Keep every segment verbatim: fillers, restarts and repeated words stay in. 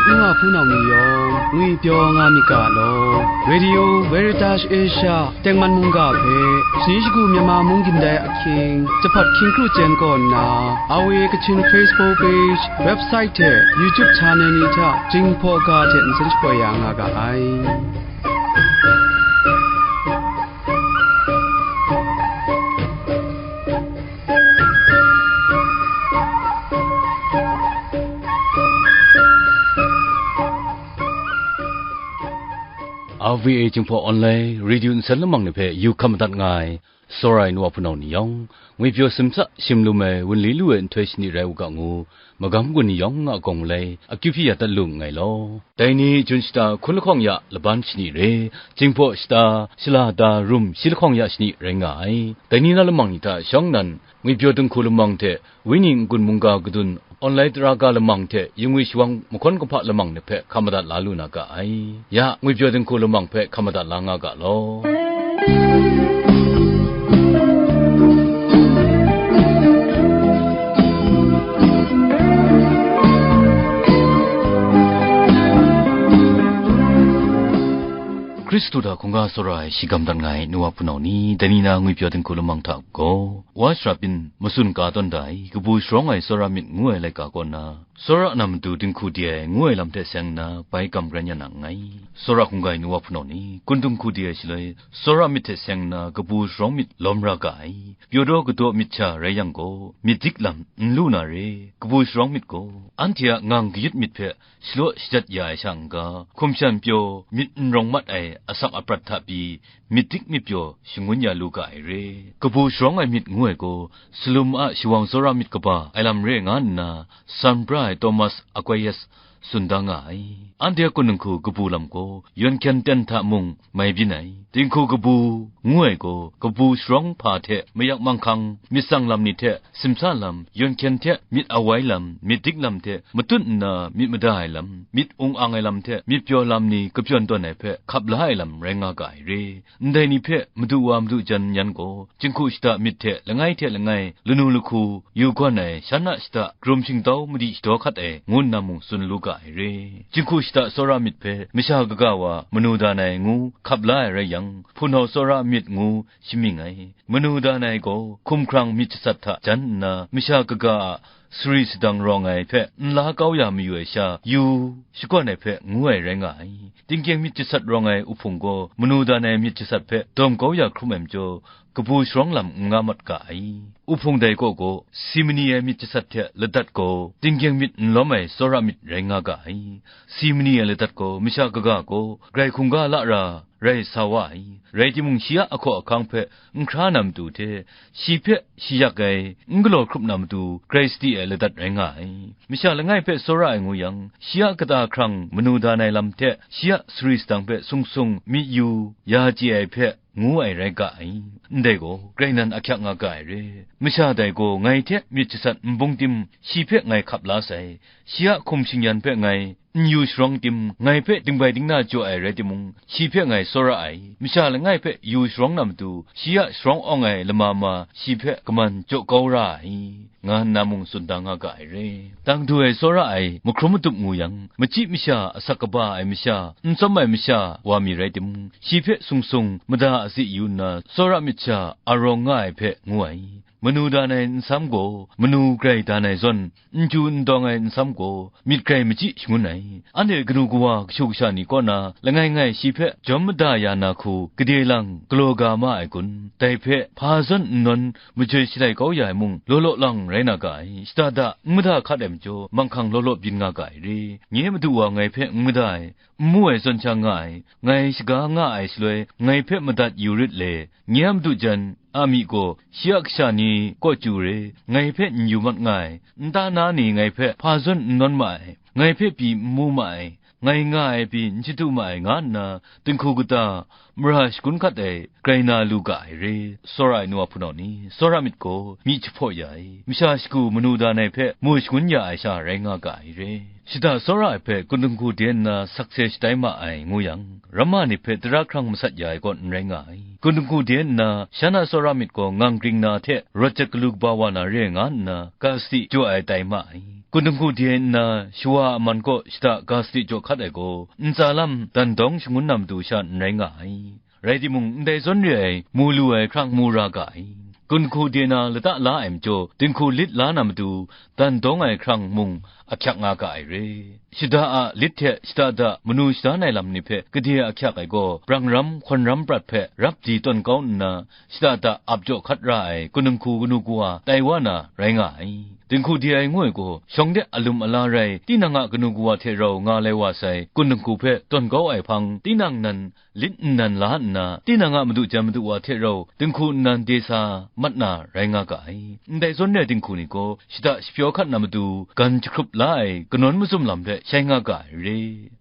Nu wa hpunau ni yawng ngwipyaw nga myit ga law. Radio Veritas Asia tengman mungga hpe, shani shagu Myanmar mung gindai ahkying, jahpat hkying kru chyen kaw nna, R V A Kachin Facebook page, website hte YouTube channel ni hta Jinghpaw ga hte nsen shapoi ya nga ga ai. R V A Jinghpaw Online Radio nsen lamang ni hpe yu hkam madat nga ai, tsawra ai nu wa hpunau ni yawng, ngwipyaw simsa shim lum ai wunli lu ai nhtoi shani rai u ga ngu, magam gun ni yawng a gawng malai akyu hpyi ya dat lu nngai law. Dai ni jun shata hkun lahkawng ya laban shani re, Jinghpaw shata shala da rum shi lahkawng ya shani rai nga ai. Dai ni na lamang ni hta shawng nan, ngwipyaw dinghku lamang hte, Wenyi n-gun mungga kadun, online tara ga lamang hte, yingwi shawang mahkawn kahpa lamang ni hpe hkam madat la lu na ga ai. Ya, ngwipyaw dinghku lamang hpe hkam madat la nga ga law. Hkristu hta hkungga tsawra ai shi gam dat nga ai nu wa hpunau ni, dai ni na ngwipyaw dinghku lamang hta gaw, Wa shara byin matsun ka tawn da ai, kabu sharawng ai tsawra myit ngu ai laika kaw na, tsawra na matu dinghku de ai ngu ai lam hte seng nna bai gam ran ya na nngai. Tsawra hkungga ai nu wa hpunau ni, kun dinghku de ai shaloi, tsawra myit hte seng nna kabu sharawng myit lawm ra ga ai. Pyaw daw kadaw myit sha rai yang gaw, myit dik lam n lu na re, kabu sharawng myit gaw, anhte a ngang kayut myit hpe shalaw shajat ya ai sha n-ga, hkum shan pyaw myit n rawng mat ai asak aprat hta pyi, myit dik myit pyaw shangun ya lu ga ai re. Kabu sharawng ai myit ngu ai gaw, salum a shawang tsawra myit kaba ai lam re nga nna, san pra ai Thomas Aquinas tsun da nga ai. Anhte a kun dinghku kabu lam gaw, yawn hkyen ten hta mung mai byin ai. Dinghku kabu ngu ai gaw, kabu sharawng hpa hte mayak manghkang myit tsang lam ni hte simsa lam, yawn hkyen hte myit awai lam, myit dik lam hte matut nna myit mada ai lam, myit ung ang ai lam hte myit pyaw lam ni kapyawn tawn ai hpe hkap la ai lam rai nga ga ai re. Ndai ni hpe madu wa madu jan yan gaw, jinghku shata myit hte langai hte langai lanu lahku yu gawn ai shan a shata, grum shingtau madi shadaw hkat ai, ngu nna mung tsun lu ga ai re. Jinghku shata tsawra myit hpe masha kaga wa manu dan ai ngu hkap la ai rai yang, hpunau tsawra myit ngu shamying ai. Manu dan ai gaw hkumhkrang myit jasat hta jan nna, masha kaga a sari sadang rawng ai hpe nla kau ya mayu ai sha yu shakawn ai hpe ngu ai rai nga ai. Tingkyeng myit jasat rawng ai uhpung gaw manu dan ai myit jasat hpe dawm kau ya hkrum ai majaw, kabu sharawng lam n nga mat ga ai. Uhpung dai kaw gaw, si mani ai myit jasat hte ladat gaw, tingkyeng myit n lawm ai tsawra myit rai nga ga ai. Si mani ai ladat gaw, masha kaga gaw grai hkungga la ra rai sa wa ai. Rai timung, shi a ahkaw ahkang hpe n hkra na matu hte, shi hpe shi yak ai, n galaw hkrup na matu, grai sadi ai ladat rai nga ai. Masha langai hpe tsawra ai ngu yang, shi a kata hkrang manu dan ai lam hte, shi a sari sadang hpe sung sung myit yu ya chye ai hpe, ngu ai rai ga ai. Ndai gaw, grai nan ahkyak nga ga ai re. Masha dai gaw ngai hte myit jasat n bung tim, shi hpe ngai hkap la sai. Shi a hkum shingyan hpe ngai n yu sharawng tim, ngai hpe dingbai dingna jaw ai rai timung, shi hpe ngai tsawra ai. Masha langai hpe yu sharawng na matu, shi a sharawng awng ai lama ma shi hpe kaman jaw kau ra ai, nga nna mung tsun da nga ga ai re. Dang du ai tsawra ai mahkrum matup ngu yang, machyi masha, asak kaba ai masha, n tsawm ai masha wa mi rai timung, shi hpe sung sung mada asi yu nna, tsawra myit sha arawng nga ai hpe ngu ai. Manu dan ai nsam gaw, manu grai dan ai zawn, n chyu n dawng ai nsam gaw, myit grai machyi shangun ai. Anhte kanu kawa kashu kasha ni kaw na, langai ngai shi hpe jawm mada ya na hku, gade lang galaw ga ma ai kun? Dai hpe, hpa zawn n nawn, majoi shalai kau ya ai mung, law law lang rai na ga ai. Shada da, n mada hkat ai majaw, manghkang law law byin nga ga ai re. Nye Madu wa ngai hpe n mada ai, n mu ai zawn sha nga ai, ngai shaga nga ai shaloi, ngai hpe madat yu rit le. Nye a madu jan a myi gaw, shi a kasha ni kaw chyu re, ngai hpe n yu mat nga ai, nta na ni ngai hpe hpa zawn n nawn ma ai, ngai hpe pyi n mu ma ai, ngai nga ai pyi n shadu ma ai, nga nna, dinghku kata, mara shagun hkat ai, grai na lu ga ai re. Tsawra ai nu a hpunau ni, tsawra myit gaw, myi jahpaw ya ai, masha shagu manu dan ai hpe mu shangun ya ai sha rai nga ga ai re. Shada tsawra ai hpe kun dinghku de nna sakse shatai ma ai ngu yang, ramma ni hpe tara hkrang masat ya ai kaw n rai nga ai. Kun dinghku de nna, shan a tsawra myit gaw ngang kring na hte rawt jat galu kaba wa na re nga nna, ga sadi jaw ai tai ma ai. Kun dinghku de ai nna, shawa a man kaw shada ga sadi jaw hkat ai gaw, ntsa lam dan dawng shangun na matu sha n rai nga ai. Rai timung, ndai zawn re ai, mu lu ai hkrang mu ra ga ai. Kun dinghku de na lata la ai majaw, dinghku lit la na matu, dan dawng ai hkrang mung ahkyak nga ga ai re. Shada a lit hte shada da manu shadan ai lam ni hpe gade ahkyak ai gaw, brang ram, hkawn ram prat hpe rap di tawn kau nna, shada da ap jaw hkat ra ai kun dinghku kanu kawa tai wa na rai nga ai. Dinghku de ai ngu ai gaw, shawng de alum ala rai, tinang a kanu kawa hte rau nga lai wa sai, kun dinghku hpe tawn kau ai hpang, tinang nan lit nnan la nna, tinang a madu jan madu wa hte rau, dinghku nnan de sa mat na rai nga ga ai. Ndai zawn re ai dinghku ni gaw, shada shapyaw hkat na matu, gan jahkrup la ai, kanawn mazum lam hpe shai nga ga ai re.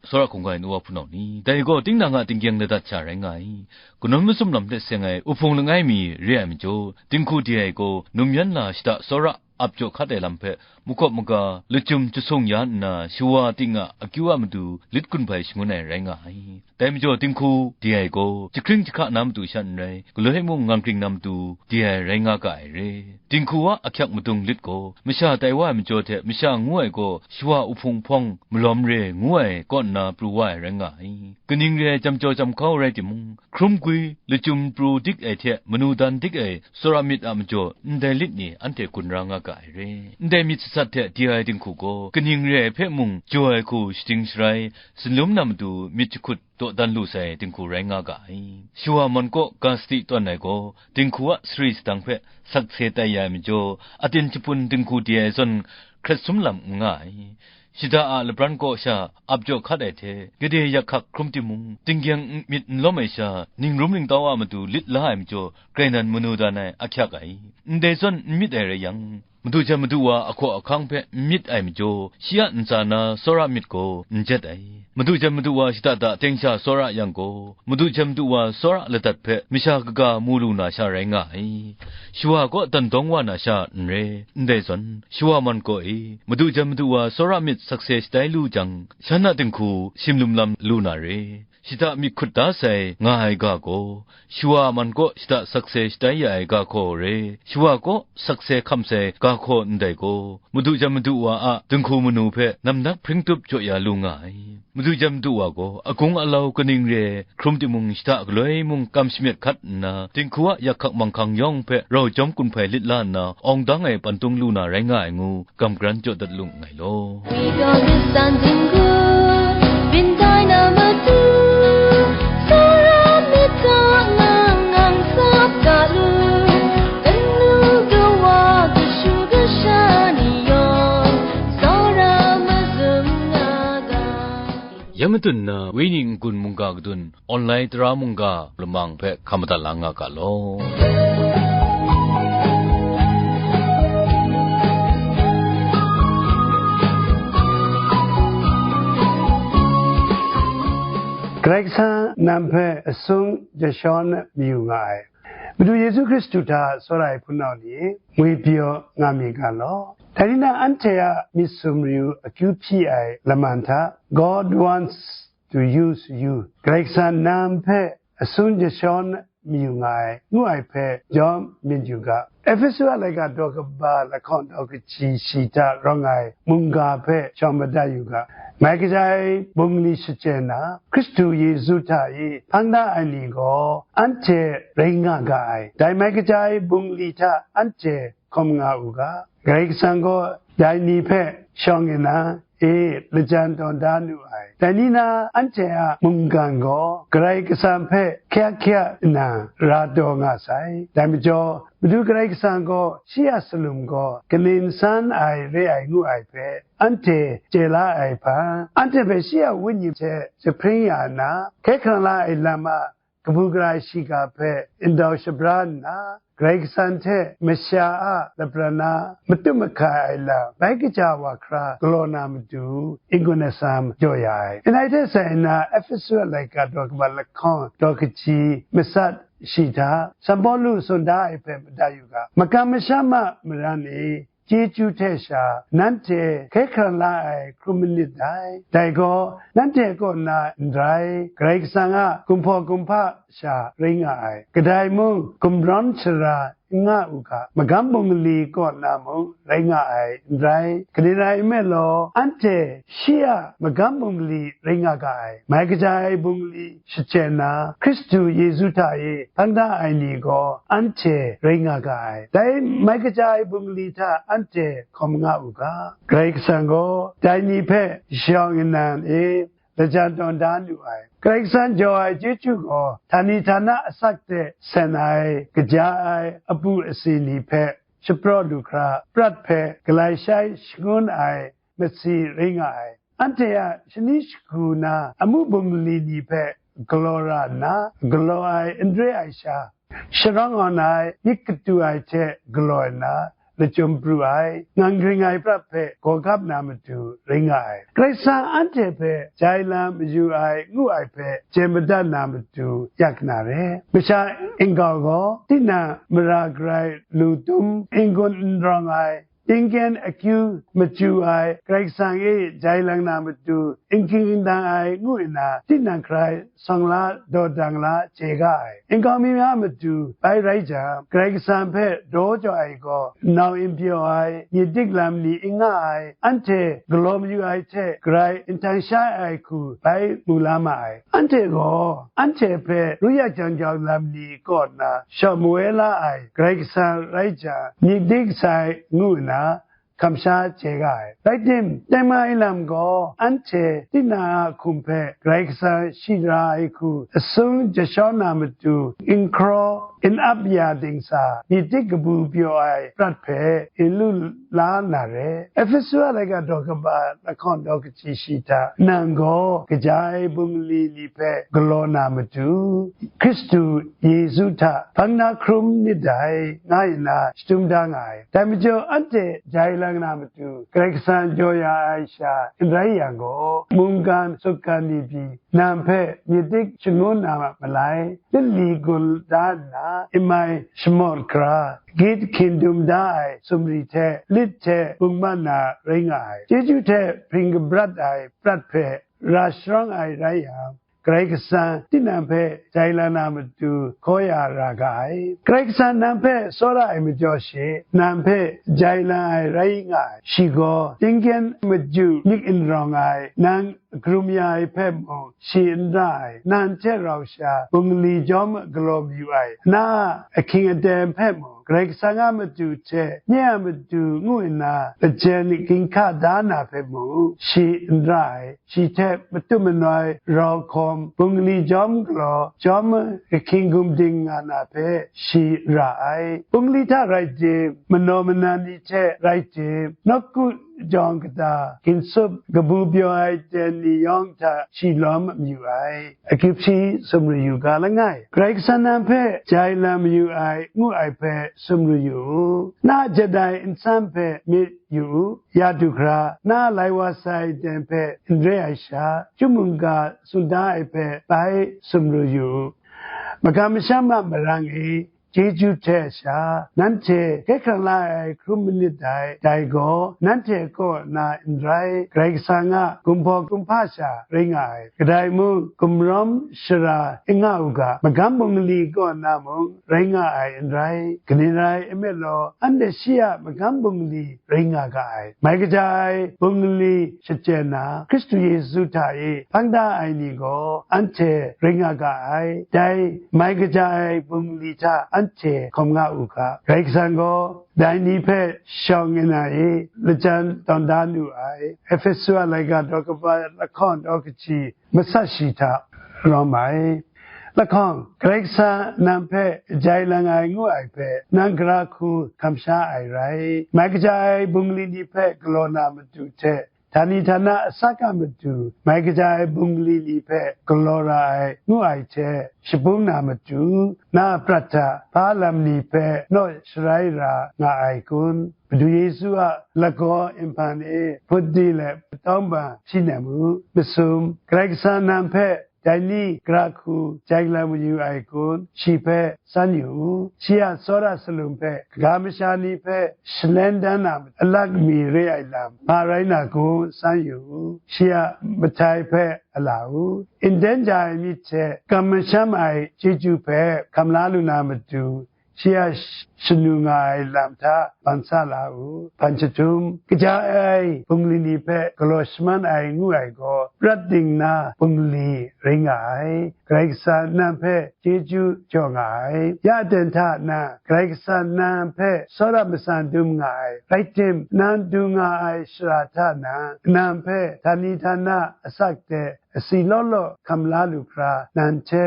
Tsawra hkungga ai nu wa hpunau ni, dai gaw tinang a tinggyeng ladat sha rai nga ai. Kanawn mazum lam hte seng ai, uhpung langai mi re ai majaw, dinghku de ai gaw, num yan la shada tsawra ap jaw hkat ai lam hpe, mahkawp maga, lachyum jasung ya nna, shawa ting a akyu a matu lit gun hpai shangun ai rai nga ai. Dai majaw, dinghku de ai gaw, jahkring jahkra na matu sha n rai, galoi mung ngang kring na matu de ai rai nga ga ai re. Dinghku a ahkyak madung lit gaw, masha tai wa ai majaw hte masha ngu ai gaw, shawa uhpung hpawng malawm re ngu ai kaw nna pru wa ai rai nga ai. Kaning re ai jam jaw jam hkau rai timung, hkrum gwi, lachyum pru dik ai hte manu dan dik ai tsawra myit a majaw ndai lit ni anhte gun ra nga ga ai re. Ndai myit sasat hte di ai dinghku gaw, kaning re ai hpe mung jaw ai hku shating sharai, sinlum na matu myit jahkut dawdan lu sai dinghku rai nga ga ai. Shawa man kaw ga sadi tawn ai gaw, dinghku a sari sadang hpe sakse tai ya ai majaw, aten jahpun dinghku de ai zawn hkret sum lam n nga ai. Shada a lapran kaw sha ap jaw hkat ai hte, gade yak hkak hkrum timung, tinggyeng n myit n lawm ai sha, ningrum ningtau a matu lit la ai majaw, grai nan manu dan ai ahkyak ai. Ndai zawn n myit ai rai yang, madu jan madu wa ahkaw ahkang hpe n myit ai majaw, shi a ntsa na tsawra myit gaw n jet ai. Madu jan madu wa shada da teng sha tsawra yang gaw, madu jan madu wa tsawra ladat hpe masha kaga mu lu na sha rai nga ai. Shawa kaw dan dawng wa na sha n re, ndai zawn, shawa man kaw e, madu jan madu wa tsawra myit sakse shatai lu jang, shan a dinghku shimlum lam lu na re. Shada myit hkut da sai nga ai ga gaw, shawa man kaw shada sakse shatai ya ai ga hkaw re, shawa kaw sakse hkam sai ga hkaw ndai gaw, madu jan madu wa a dinghku manu hpe namnak hpring tup jaw ya lu nga ai. Madu jan madu wa gaw, agung alau kaning re ai hkrum timung, shada galoi mung kam shamyet hkat nna, dinghku a yak hkak manghkang yawng hpe rau jawm gun hpai lit la nna, awng dang ai pantung lu na rai nga ai ngu, gam garan jaw dat lu nngai law. Wi gaw myit san dinghku, byin tai na matu, tsawra myit hta ngang ngang tsap ga lu, kanu kawa kashu kasha ni yawng, tsawra mazum nga ga. Ya matun na, Wenyi n-gun mungga kadun, online tara mungga lamang hpe hkam madat la nga ga law. Karai Kasang nang hpe asung jashawn mayu nga ai. Madu Yesu Hkristu hta tsawra ai hpunau ni, ngwi pyaw nga mi ga law. Dai ni na anhte a myit sumru akyu hpyi ai laman hta, God wants to use you. Karai Kasang nang hpe asun jashawn mayu nga ai, ngu ai hpe jawm myit yu ga. Ehpesu a laika daw kaba lahkawng daw kaji shi hta rawng ai mungga hpe shawng madat yu ga. Mai kaja ai bungli shachyen na, Hkristu Yesu hta e hpang da ai ni gaw anhte rai nga ga ai. Dai mai kaja ai bungli hta anhte hkawm nga u ga. Karai Kasang gaw dai ni hpe shawng nna, e, lajan tawn da nu ai. Dai ni na anhte a mungkan gaw Karai Kasang hpe hkyak hkyak nna ra taw nga sai. Dai majaw, Madu Karai Kasang gaw shi a salum gaw kaning san ai re ai ngu ai hpe anhte chye la ai hpa, anhte hpe shi a Wenyi hte jahpring ya nna, hkye hkrang la ai lam a kabu gara ai shiga hpe ndau shabra nna, Karai Kasang hte masha a lapran na matut mahkai ai lam bai kaja wa hkra galaw na matu, n-gun atsam jaw ya ai. Ndai hte sai nna, Ehpesu a laika daw kaba lahkawng daw kaji matsat shi hta, San Pawlu tsun da ai hpe madat yu ga, makam masham a maran e, chyeju hte sha nanhte hkye hkrang la ai hkrum manit dai. Dai gaw, nanhte kaw na ndai Karai Kasang a kumhpaw kumhpa sha rai nga ai. Kadai mung gumrawng sara nga u ga, magam bungli kaw na mung rai nga ai n rai. Kaning rai nme law, anhte shi a magam bungli rai nga ga ai, mai kaja ai bungli shachyen na, Hkristu Yesu hta e hpang da ai ni gaw anhte rai nga ga ai. Dai mai kaja ai bungli hta anhte hkawm nga u ga, Karai Kasang gaw dai ni hpe shawng nnan e lajan tawn da nu ai. Karai Kasang jaw ai chyeju gaw, htani htana asak hte sen ai, kaja ai apu asi ni hpe shapraw lu hkra, prat hpe galai shai shangun ai masi rai nga ai. Anhte a shani shagu na amu bungli ni hpe galaw ra nna, galaw ai n re ai sha, sharawng awn ai, myit katu ai hte galaw nna, lachyum pru ai, ngang ring ai prat hpe gaw gap na matu rai nga ai. Karai Kasang anhte hpe jai lam mayu ai ngu ai hpe chye madat na matu yak na re. Masha N-gau gaw, tinang mara garai lu dum, n-gun n rawng ai, tingkyen akyu machyu ai, Karai Kasang e jai lang na matu, n ging n dang ai ngu nna, tinang hkrai sawng la, dawdang la chye ga ai. N-gau mi mya matu bai rai jang, Karai Kasang hpe daw jaw ai gaw, nau n pyaw ai, myit dik lam ni n nga ai, anhte galaw mayu ai hte garai n htang sha ai hku bai mu la ma ai. Anhte gaw, anhte hpe ru ya jang jang lam ni kaw nna shawm woi la ai, Karai Kasang rai jang, myit dik sai ngu nna, kamsha chye ga ai. Rai tim, tengman ai lam gaw, anhte tinang a hkum hpe Karai Kasang shi ra ai hku asung jashaw na matu, n hkraw, n ap ya dingsa, myit dik kabu pyaw ai prat hpe n lu la na re. Ehpesu a laika daw kaba lahkawng daw kaji shi hta, nang gaw kaja ai bungli ni hpe galaw na matu, Hkristu Yesu hta hpang na hkrum nit dai, nga nna shadum da nga ai. Dai majaw, anhte jai lang na matu, Karai Kasang jaw ya ai sha n rai yang gaw, mungkan sutgan ni pyi, nang hpe myit dik shangun na malai, lit li gun da nna, n mai shamawt hkra, gyit hkying dum da ai sumri hte, lit hte bungman na rai nga ai. Chyeju hte hpring kabrat ai prat hpe ra sharawng ai rai yang, Karai Kasang tinang hpe jai la na matu hkaw ya ra ga ai. Karai Kasang nang hpe tsawra ai majaw she, nang hpe jai la ai rai nga ai. Shi gaw tingkyen maju myit n rawng ai, nang hkrum ya ai hpe mung, shi n ra ai. Nang hte rau sha bungli jawm galaw mayu ai, na a ahkying aten hpe mung, Karai Kasang a matu hte nye a matu ngu nna, lajang ginhka da na hpe mung, shi n ra ai. Shi hte matut manoi rau hkawm, bungli jawm galaw, jawm ahkying gumding nga na hpe shi ra ai. Bungli hta rai tim, manaw manan ni hte rai tim, nawku jawng kata, ginsup kabu pyaw ai ten ni yawng hta shi lawm mayu ai. Akyu hpyi sumru yu ga langai. Karai Kasang nang hpe jai lam mayu ai, ngu ai hpe sumru yu u. Na a jadai nsan hpe myit yu u. Ya du hkra, na lai wa sai ai ten hpe n re ai sha, chyum mungga tsun da ai hpe bai sumru yu u. Magam masham a marang e, chyeju hte sha, nanhte hkye hkrang la ai hkrum manit dai, dai gaw nanhte kaw na n rai, Karai Kasang a gumhpaw gumhpa sha rai nga ai. Kadai mung, gumrawm shara n nga u ga, magam bungli kaw na mung rai nga ai n rai, kaning rai nme law, anhte shi a magam bungli rai nga ga ai. Mai kaja ai bungli shachyen na, Hkristu Yesu hta e hpang da ai ni gaw anhte rai nga ga ai. Dai mai kaja ai bungli hta anhte hkawm nga u ga. Karai Kasang gaw dai ni hpe shawng nna e lajan tawn da nu ai. Ehpesu a laika daw kaba lahkawng daw kaji masat shi hta rawm ai. Lahkawng, Karai Kasang nang hpe jai lang ai ngu ai hpe, nang gara hku kamsha ai rai. Mai kaja ai bungli ni hpe galaw na matu hte, htani htana asak a matu, mai kaja ai bungli ni hpe galaw ra ai ngu ai hte, shabung na matu, na a prat hta hpa lam ni hpe naw sharai ra nga ai kun? Madu Yesu a lagaw nhpan e hput di let patawng ban hpyi nem u. Masum, Karai Kasang nang hpe dai ni gara hku jai lam yu ai kun, shi hpe san yu u. Shi a tsawra salum hpe kaga masha ni hpe shalem dan na alak mi re ai lam, hpa rai na kun, san yu u. Shi a mahtai hpe ala u. Nden ja ai myit hte kam masham ai chyeju hpe hkam la lu na matu, shi a sh-, shanu nga ai lam hta ban sa la u. Hpan jahtum, kaja ai bungli ni hpe galaw shaman ai ngu ai gaw, prat ding na bungli rai nga ai. Karai Kasang nang hpe chyeju jaw nga ai. Ya ten hta na, Karai Kasang nang hpe tsawra matsan dum nga ai. Rai tim, nang du nga ai shara hta na, nang hpe htani htana asak de asi law law hkam la lu hkra, nang hte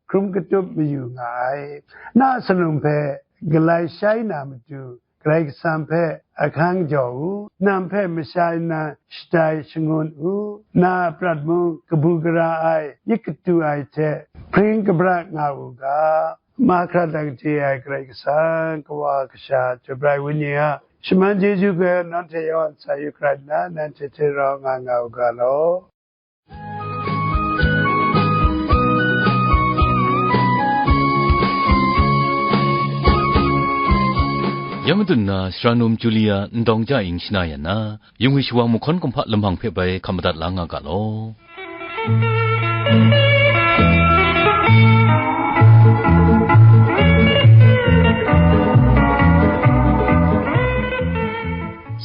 hkrum katup mayu nga ai. Na salum hpe galai shai na matu, Karai Kasang hpe ahkang jaw u, nang hpe mashai na shatai shangun u, na a prat mung kabu gara ai, myit katu ai hte hpring kabra nga u ga. Mahkra dang chye ai Karai Kasang, Kawa, Kasha, Chyoi Pra ai Wenyi a shaman chyeju gaw nanhte yawn sa yu hkra nna, nanhte hte rau nga nga u ga law. Ya madun na, Sara Num Julia Ndawng Ja Ing shana yan na, yung wi shawang mahkawn kumhpa lamang hpe bai hkam madat la nga ga law.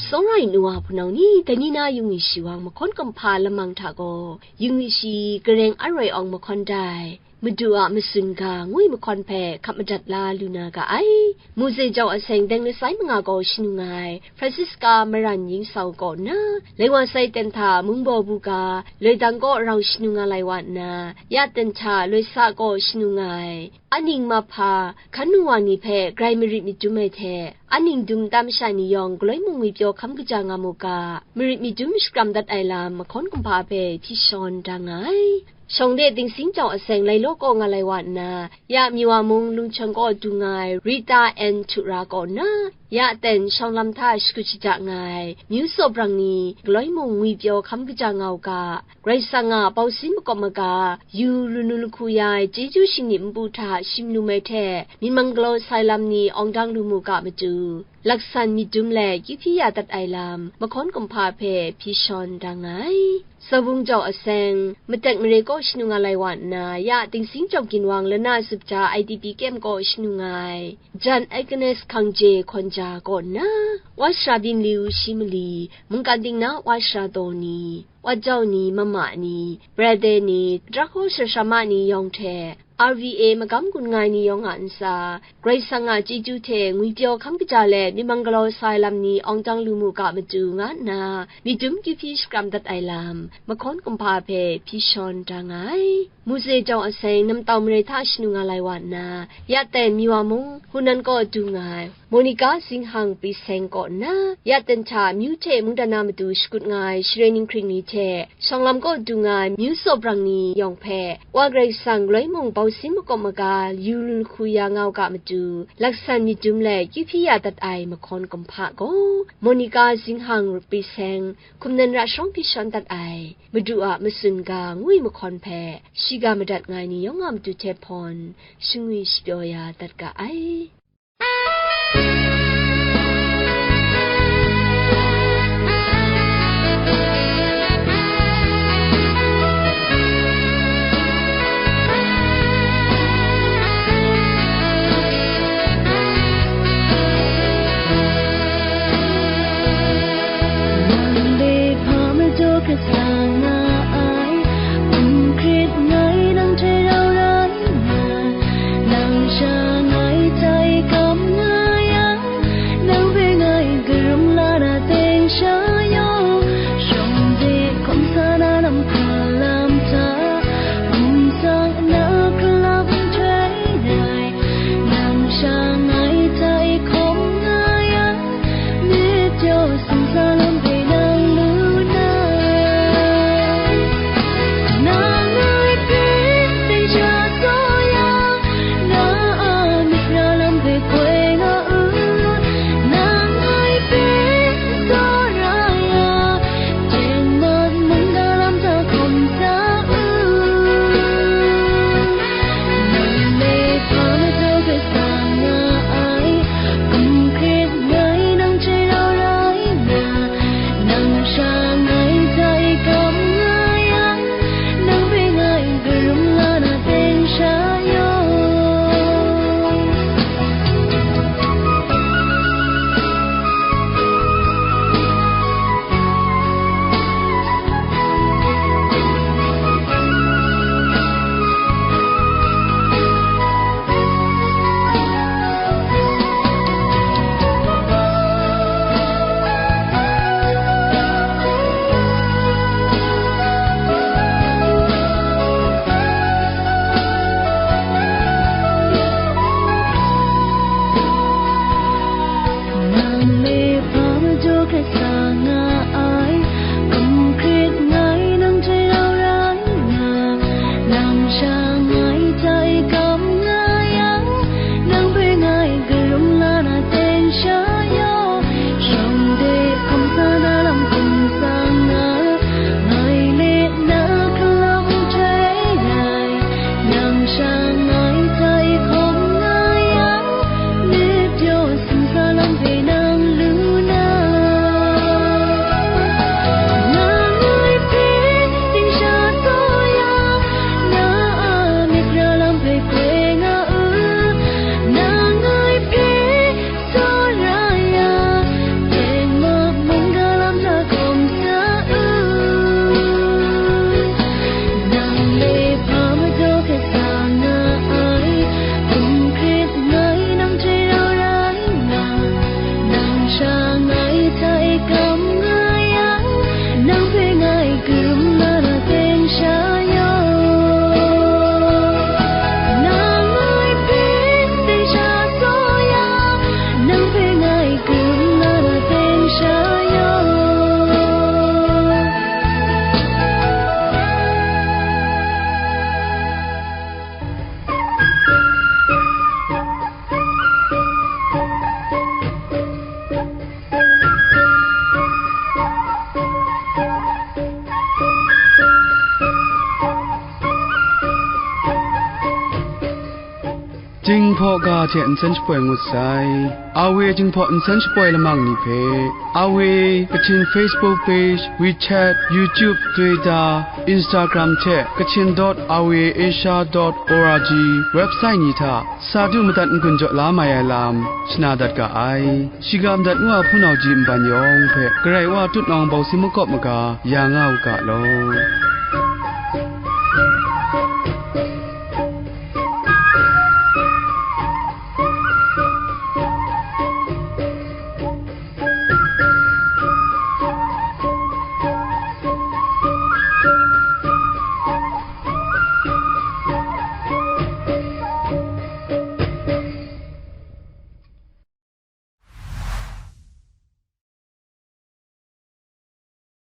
Sawra ai nu wa hpunau ni, dai ni na yung wi shawang mahkawn kumhpa lamang hta gaw, yung wi shi gareng aroi awng mahkawn dai, Madu a matsun ga ngwi mahkawn hpe hkap madat la lu na ga ai. Mose jau aseng deng lasai manga gaw shanu nga ai, Francisca Maran Yingsau kaw nna, lai wa sai ten hta mungbaw bu ga, loi dang kaw rau shanu nga lai wa nna, ya ten hta loi sa kaw shanu nga ai. Aning mahpa, hkan nu wa ni hpe grai marit myit dum ai hte, aning dum nta masha ni yawng galoi mung ngwipyaw hkam kaja nga mu ga, marit myit dum shakram dat ai lam mahkawn kumhpa hpe hpyi shawn da nga ai. Shawng de Dingsing jau aseng lai law kaw nga lai wa nna, ya Miwa mung Lungchang kaw du nga ai Rita N Tura kaw nna, ya ten shawng lam hta shakut shaja nga ai, myu tsaw brang ni galoi mung ngwipyaw hkam kaja nga u ga, Karai Kasang a bausin makawp maga, yu lu nu lahku ya ai chyeju shingni npu hta shim lu mai hte, myit mang galaw sai lam ni awng dang lu mu ga matu, laksan myit dum let kyu hpyi ya dat ai lam, mahkawn kumhpa hpe hpyi shawn da nga ai. Sawbung jau aseng, matek mare kaw shanu nga lai wa nna, ya Dingsing jau ginwang lana zup ja I D P kem kaw shanu nga ai, jan Agnes Hkangje Hkawnja kaw nna, wa sara byin li u shi mali, mungkan ting na wa sara daw ni, wa jau ni, mama ni, brother ni, drakhaw sara sara ma ni yawng hte, R V A magam gun nga ai ni yawng a ntsa, Karai Kasang a chyeju hte ngwipyaw hkam kaja let myit mang galaw sai lam ni awng dang lu mu ga matu nga nna, myit dum kyu hpyi shakram dat ai lam, mahkawn kumhpa hpe hpyi shawn da nga ai. Mose jau aseng namtau mare hta shanu nga lai wa nna, ya ten Miwa mung, Hunan kaw du nga ai, Monica Zinghang Pri Seng kaw nna, ya ten hta myu hte mungdan na matu shakut nga ai Share Ninghkring ni hte, shawng lam kaw du nga ai myu tsaw brang ni yawng hpe, wa Karai Kasang galoi mung bausin makawp maga yu lu lahku ya nga u ga matu, laksan myit dum let kyu hpyi ya dat ai mahkawn kumhpa gaw, Monica Zinghang Pri Seng, hkum nan ra shawng hpyi shawn dat ai, Madu a matsun ga ngwi mahkawn hpe, shiga madat nga ai ni yawng a matu hte hpawn, shangwi shapyaw ya dat ga ai. Nang de hpa majaw hkrat sa nga ai, Hkrit ngai nang hte rau rai nga, nang sha ngai tai kam nga yang, Shangai tai hkawm nga yang, myit pyaw sumsa lam hpe nang lu na, nang ngai hpe ting sha taw ya, na a myit ra lam hpe hkoi nga u, nang ngai hpe tsawra ya, tengmak mungga lam hta hkawm sa u. Nang le hpa majaw hkrat sa nga ai, hkum hkrit ngai nang hte rau rai nga, nang sha ngai hta e kam nga yang, nang hpe ngai krum na ra teng sha yaw. Nang ngai hpe teng sha taw ya, nang hpe ngai krum na ra teng sha yaw. Jinghpaw ga hte nsen shapoi ngut sai. Awe Jinghpaw nsen shapoi lamang ni hpe, Awe Kachin Facebook page, WeChat, YouTube, Twitter, Instagram hte kachin dot awe asia dot org website ni hta sa du madat n-gun jaw la mai ai lam shana dat ga ai. Shiga madat ngu a hpunau ji nban yawng hpe Karai Wa tutnawng bawsi makawp maga ya nga u ga law.